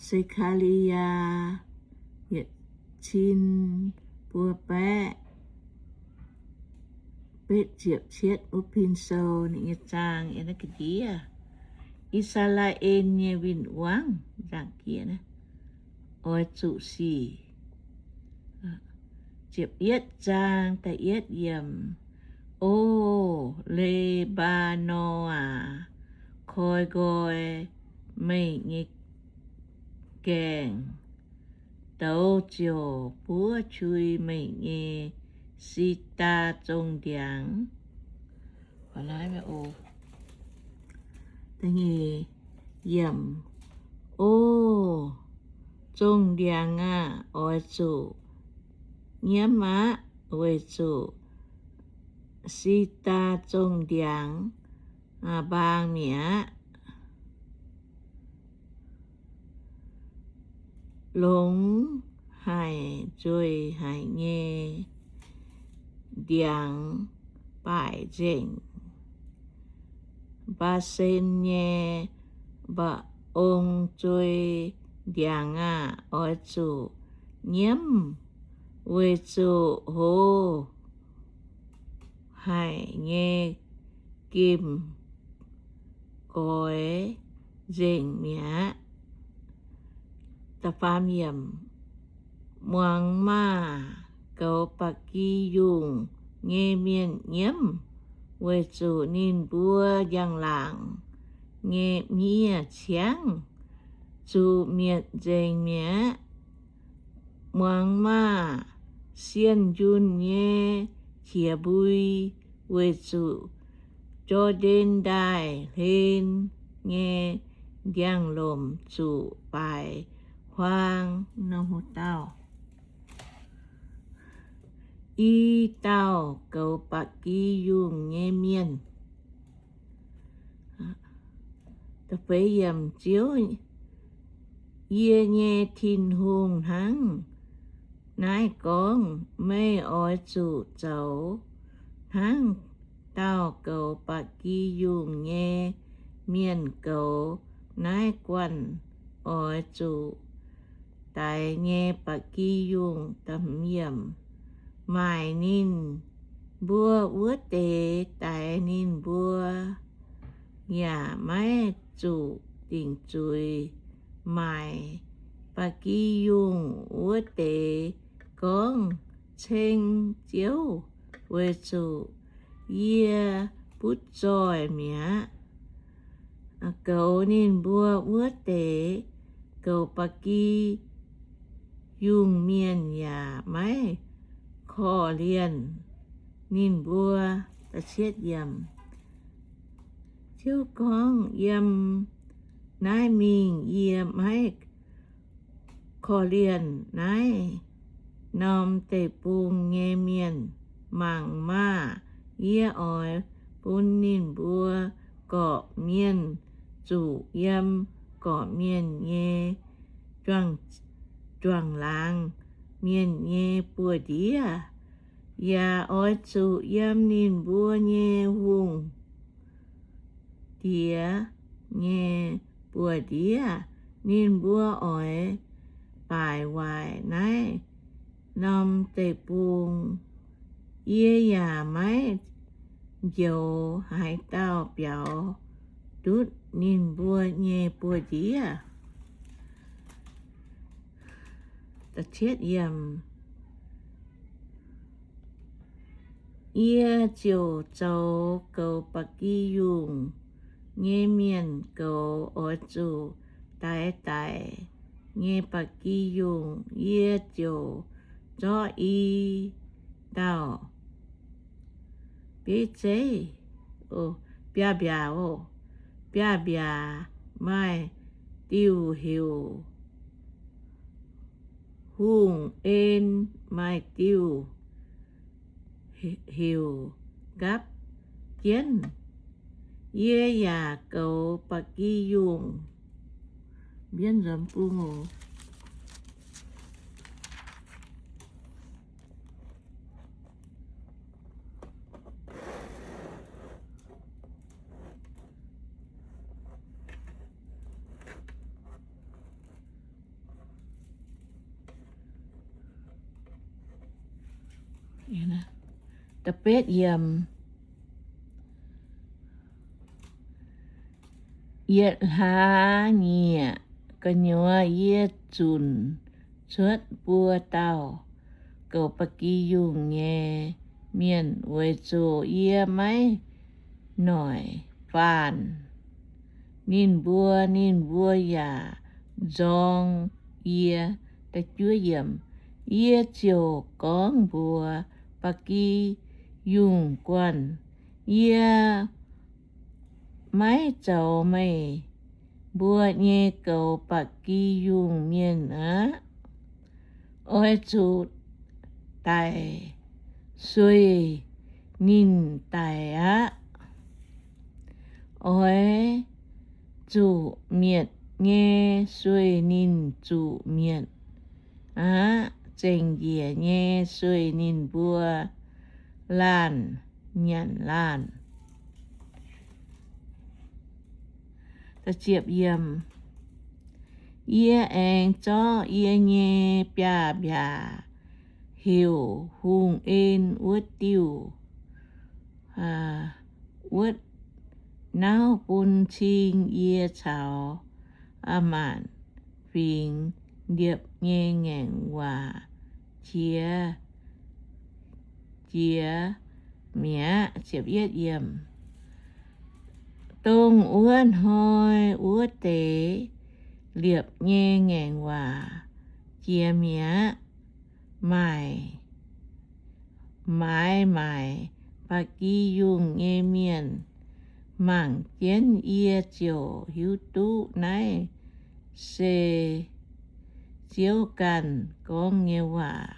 Se^kaa^li^yaa yietc cin buo baeqv betv ziepc cietv wuov pin sou ninh nyei zaang yiem naaiv ga'ndiev. I^saa^laa^en nyei win-wangv, nzangc jiex naaiv, oix zuqc sic. Ziepc yietv zaang da'yietv yiemc. O Le^mbaa^norn aac, koi nqoi meih nyei gaengh, douz ziouc buov qui meih nyei si^ndaa zongh ndiangx. Da'nyeic yiemc. O zongh ndiangx aah! Oix zuqc nyiemv aqv, weic zuqc si^ndaa zongh ndiangx mbaang mi'aqv. Longx haic, nzueic haic nyei ndiangx baaic nzengc. Mbaa^sen nyei mba'ong zuei ndiangx aah! Oix zuqc nyiemv, weic zuqc hoz haic nyei gemh goix nzengc mi'aqv. Muangx maah! Goux ba'gi yungh nyei mienh nyiemv, weic zuqc ninh mbuo njang-laangc nyei miev-ciangv zuqc mietc nzengc mi'aqv. Muangx maah! Sienh yunh nyei qiex mbui, weic zuqc Jor^ndaen Ndaaih hlen nyei ndiangx-lomc zuqc baaic huaang. I dauh goux ba'gi yungh nyei mienh. Ziouv, yie nyei Tin-Hungh, hnangv naaiv gorngv, meih oix zuqc zoux hnangv dauh goux ba'gi yungh nyei mienh goux naaiv guanh. Oix zuqc daix nyei ba'gi yungh, maaic ninh mbuo wuov deix daix ninh mbuo, yaac maiv zuqc dingc zuiz maaic ba'gi yungh wuov deix gorngv, Ceng Ziouv, weic zuqc yie butv zoih mi'aqv. Goux ninh mbuo wuov deix goux ba'gi yungh mienh yaac maiv korv-lienh ninh mbuo. Ziouv gorngv, Yiem naaiv mingh yie maiv korv-lienh naaiv norm deic-bung nyei mienh. Mangc maah! Yie oix bun ninh mbuo gorqv-mienh zuqc yiem gorqv-mienh nyei juangc laangz mienh nyei buoz-ndiev, yaac oix zuqc yiem ninh mbuo nyei hungh diex nyei buoz-ndiev. Ninh mbuo oix baaic waaic naaiv norm deic-bung. Yie yaac maiv njoux haaix dauh biaux ndutv ninh mbuo nyei buoz-ndiev. Yie ziouc zoux goux ba'gi yungh nyei mienh goux oix zuqc daix daic nyei ba'gi yungh. Yie ziouc zorqv i dauh bieiv zeiv, biaav-mbiaac, biaav-mbiaac maaih diuh heuc hungh en, maaih diuh heuc nqaapv jienv. Yie yaac goux ba'gi yungh mbienv nzuonx bung oc. Yietc hlaax nyiec gu'nyuoz yie zunc cuotv buo dauh goux ba'gi yungh nyei mienh, weic zuqc yie maiv noic faanh ninh mbuo, ninh mbuo yaac nzorng yie. Yie ziouc gorngv mbuox ba'gi yungh guanh, Yie maiv zoux meih mbuo nyei goux ba'gi yungh mienh aqv. Oix zuqc daic sueih ninh daic aqv. Oix zuqc mietc nyei sueih ninh zuqc mietc aqv. Zengc njiec nyei sueih ninh mbuo laanh nyanc laanh. Yie aengx zorqv yie nyei biaav-mbiaac heuc hungh en wuov diuh wuov nauv bun cing yie caux Aa^maanc Fingx Liepc nyei ngaengc waac qiex jiez mi'aqv. Dongh wuov hnoi wuov deix Liepc nyei ngaengc waac jiex mi'aqv. Maaic, maaiz maaic ba'gi yungh nyei mienh mangc jienv yie ziouc hiuv duqv naaiv se Ziouv ganh gorngv nyei waac.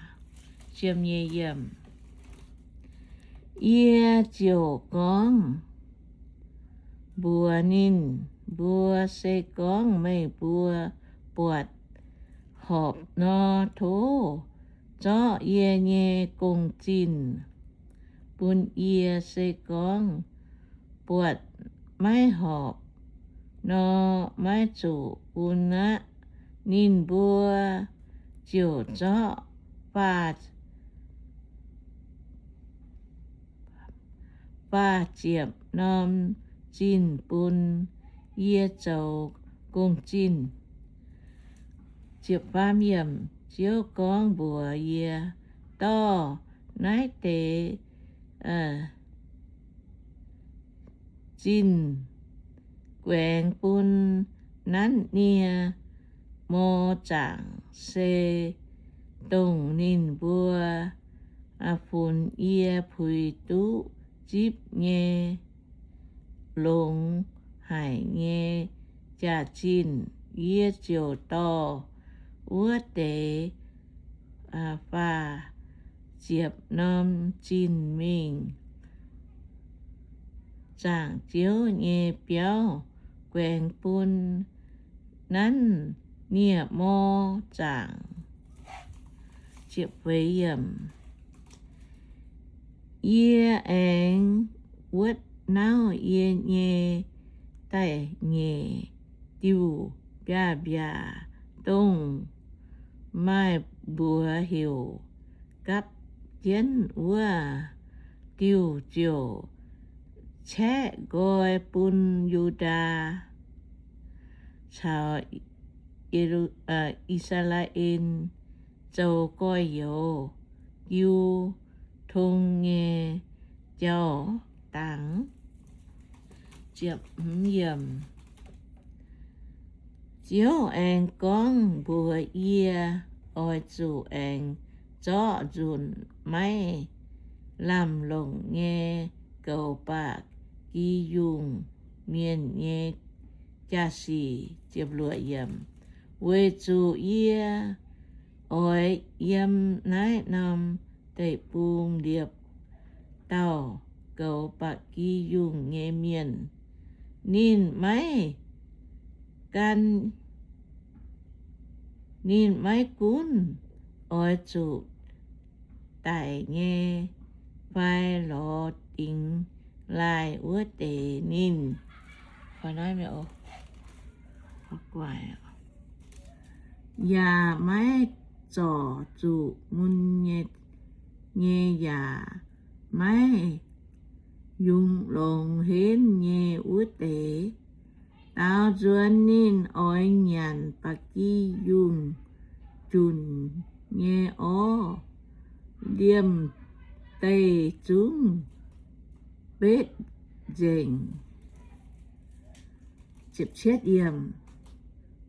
Yie ziouc gorngv mbuox ninh mbuo, Se gorngv meih mbuo buatc horpc nor, tov zorqv yie nyei gong-zinh bun yie. Se gorngv buatc maiv horpc nor, maiv zuqc bun aqv. Ninh mbuo ziouc zorqv faah faah ziepc norm zinh bun yie zoux gong-zinh. Ziouv gorngv mbuox yie, Dorh naaiv deix zinh guaengx bun nanv nie mor zaangc, se dongh ninh mbuo funx yie puix duqv zipv nyei longx haic nyei jaax-zinh. Yie ziouc dorh wuov deix faah ziepc norm zinh mingh zaangc Ziouv nyei biauv guaengx bun nanv nie mor zaangc. Yie aengx wuotv nauv yie nyei da'nyeic diuh biaav-mbiaac, dongh maaih mbuox heuc Gapv Jienv wuov diuh, ziouc caeqv nqoi bun Yu^ndaa caux I^saa^laa^en zoux gorx-youz jiu tong nyei jauv-dangx. Ziouv aengx gorngv mbuox yie, Oix zuqc aengx zorqv nzunc maiv lamh longc nyei goux ba'gi yungh mienh nyei jaa-sic, weic zuqc yie oix yiem naaiv norm deic-bung liepc dauh goux ba'gi yungh nyei mienh. Ninh maiv gan, ninh maiv gunv oix zuqc daic nyei fai lorz dingx laaih wuov deix, ninh yaac maiv zorc zuqc mun nyei yaac maiv yungz longx henv nyei wuov deix. Daaux nzuonx ninh oix nyanc ba'gi yungh junc nyei orv, liemh deic-zungv betv nzengc.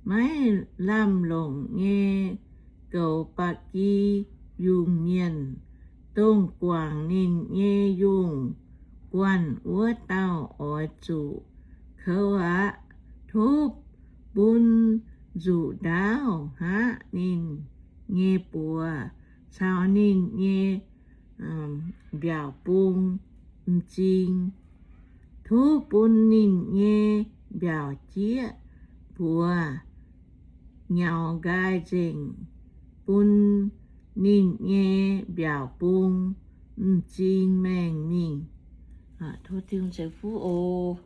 Maiv lamh longc nyei goux ba'gi yungh mienh, dongh guangc ninh nyei yungh guanh wuov dauh oix zuqc kouv aqv. Tov bun nzuqc ndaauv hngaqv ninh nyei buoz caux ninh nyei mbiaauc bung m'zing. Tov bun ninh nyei mbiaauc jieqv buoz nyaux nqaai nzengc, bun ninh nyei mbiaauc bung m'zing maengh mingh. Tov Tin-Hungh ceix fuqv oc.